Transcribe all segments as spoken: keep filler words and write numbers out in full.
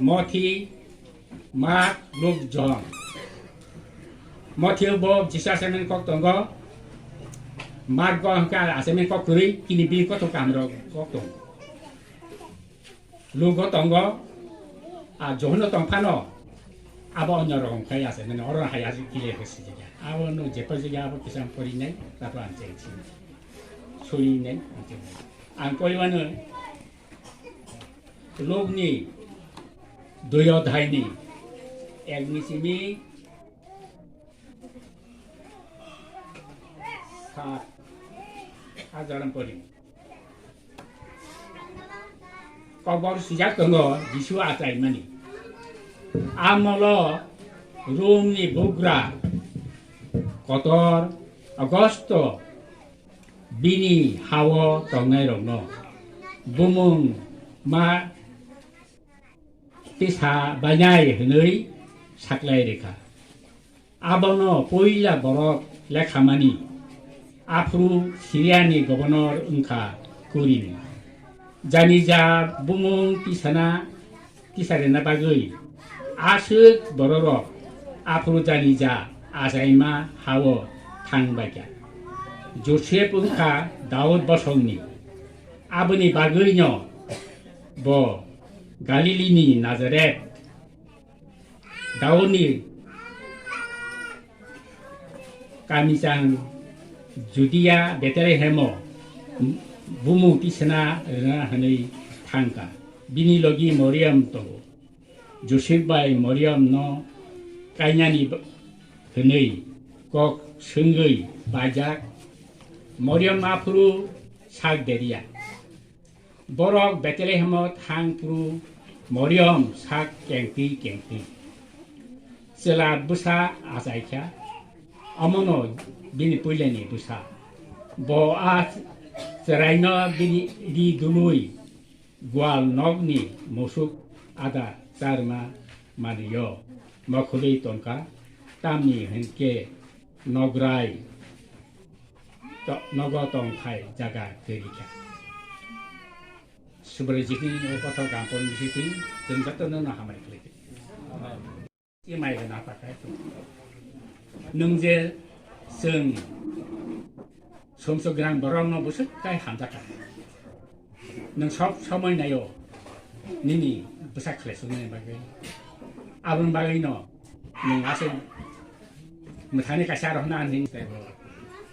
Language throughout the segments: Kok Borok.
Mothi, Mak, Luk, Johon. Mothi bo Jisu achaimani kok tongo. Mak bo hwnkhe achaimani kok kwrwi, kini bini kothok kahamrok kok tongo. Lugo tongo, a Johano tong phano, abo onyo rok hwnkhe achaimani, oro hai achaimani clear khe sijak ya. Abo no je pori ya, abo kisa porinai, tato ang cheng sini. Suinai, ang cheng. Ang porimano, Lukni dui odhaini, ek ni simi sat, a joram pori. Kokbor swijak tongo Jisu achaimani. Amolo Romni bugra kotor Augusto bini hao tongnairokno bumung ma tisa bainai hwnwi saklai rikha. Abono puila borok lekhamani, aphuru Siriani gobonor wngkha Kurini. Janija bumung tisana, tisarina bagwi aswk bororok aphuru janija achaima hao thangbaikha. Josep wngkha Daud bosongni, aboni bagwino bo Galilini Nazaret Daudni kamichang Judia Betlehemo bumung tisana rwna hwnwi thangkha. Bini logi Moriam tongo. Josep bai Moriamno kainani hwnwi kok swngwi baijak. Moriam aphuru sak deria. Borok Betlehemo thang phuru Moriam sak kengtwi kengtwi chwla bwsa achaikha, omono bini puilani bwsa. Bo a chwraino bini ri dului gwal nokni musuk ada charma manwio mokhorwi tongkha, tamni hwnkhe nograi to-, nogo tongthai jaga kwrwi kha. Subraiyung Jisuni o kothok kampon bisingtwi chwng jotono no hamari khlai kha. Amen. Imai rwna ta khe. Nwng je chwng somso gwnang borokno bwswk kai hamjakha. Nwng sob somoi naio nini bwsa khlai suknani bagwi. Aboni bagwino nwng aswk mwthangni kaisa aro hwnna nini teibo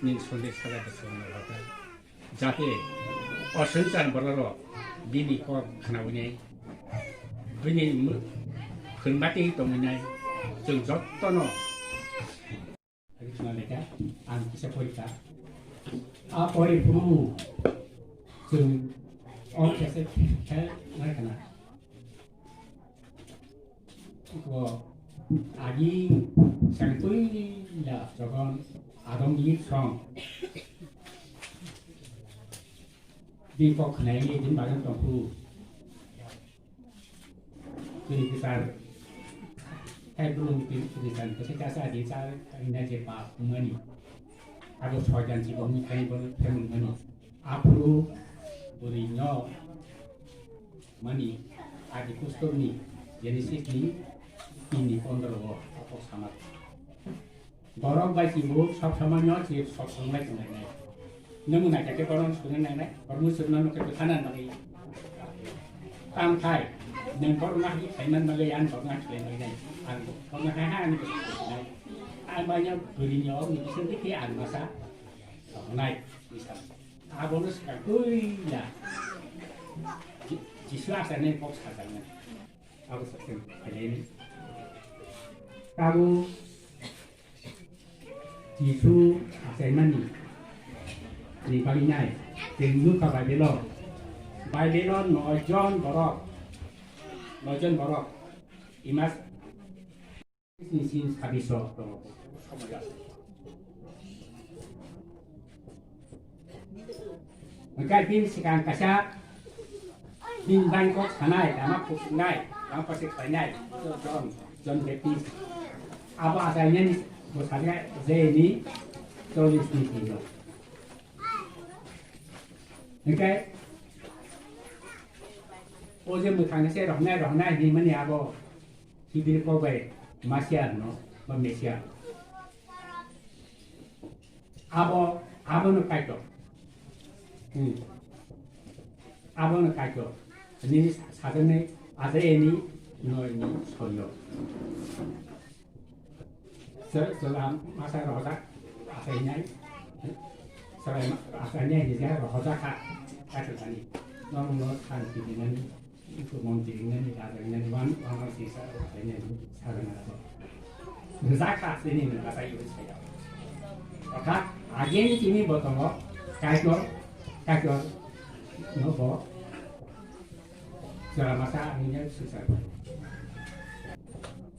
nini sonde sajak bwswk rwkha. Jate o swngchar bororok bini kok khnaui nai, bini mw-, phwrwngma tei tongwi nai, chwng jotono. Ang kisa porikha. A pori phuru chwng o khe se khe nai khna. Ko agi sangtui la jogon adong yi song. Di kok khnai ni din bagan tong pu. Tini kisar. Hai belum tini kisar. Kasi kasa di sar ina je pa mani. Abo sojan ji bong kai bong kai mani. Aphuru bwrwino mani Adi Kusturni Genesis ni tin ni pondro o apo samak. Borok bai chwngbo sob somoino chwng sob songlai tonglainai. Nwng naikha khe borokno swnwi nangnai, borokno chwngno nokhe kwthana nangwi. Tamo khai nwng borokno hai khlaiman bagwi ang borokno hai khlai nai. Ang borokno hai hai ani bwswk khlai nai. Ang bai no bwrwini o ni bisingtwi khe ang masa tongnai. Abono swkang puila Ji-, Jisu achainai kok sajaknai. Abo sajaknai. Abo Jisu achaimani ni bagwi nai. Chwng nukha Bible-o. Bible-o nojon borok. Nojon borok. Imas Ni sin sabiso tongo. Hwnkhe bini swkang kaisa bini bai kok sanai, lama kuchuknai, lama pase khlainai, John, John Baptist. Abo achainani bwskango je ni chollish ni tino. Hwnkhe O je mwthangni se rohornai rohornai hinmani abo Hebrew kok bai Masiah no ba Messiah. Abo, abono Kaitor. Hmm. Abono Kaitor. Nini sajaknai achaini no ini soyo. Chwla masa rohorjak achainai. Chwla achainai hinjak rohorjak kha. Kaitor ani. Norok no thanti dinani. Iko mom tiringnani, rajaknani, wan, wan, wan, sisa, rajaknani, sarana, raja. Rijak kha, sini, no, raja, ibu, saya. Orthat, ageni tini botongo, Kaitor, Kaitor, no, bo, chwla masa, angini, sisa.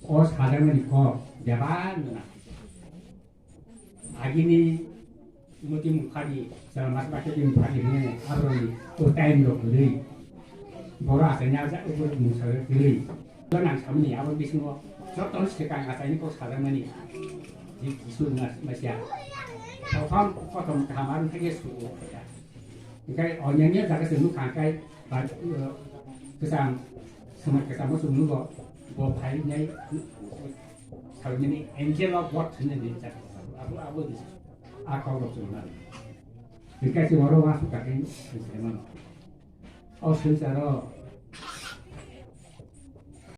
O sajakmani kok, bebak, no, na. Agini muti mukhadi, chwla masa bakhe di mukhadi hwnwi aboroni o time rok kwrwi. Boro achaini aja ubur mungsa kwrwi. Bo nang samani abo bisingo joto swkang achaini kok sajakmani. Ji Jisu mas-, Masiah. Prothom, prothom kaham arwng thangwi sugo. Hingke onyanyo jaga se nukha hingke ba, eh, kesam, semai kesamo se nugo, bo phainai, salmani angel of God hinwi rijak. Abo, abo di. A kok rok chwng nang. Hingke se oro wasuk kakhe se mano. O swngcharo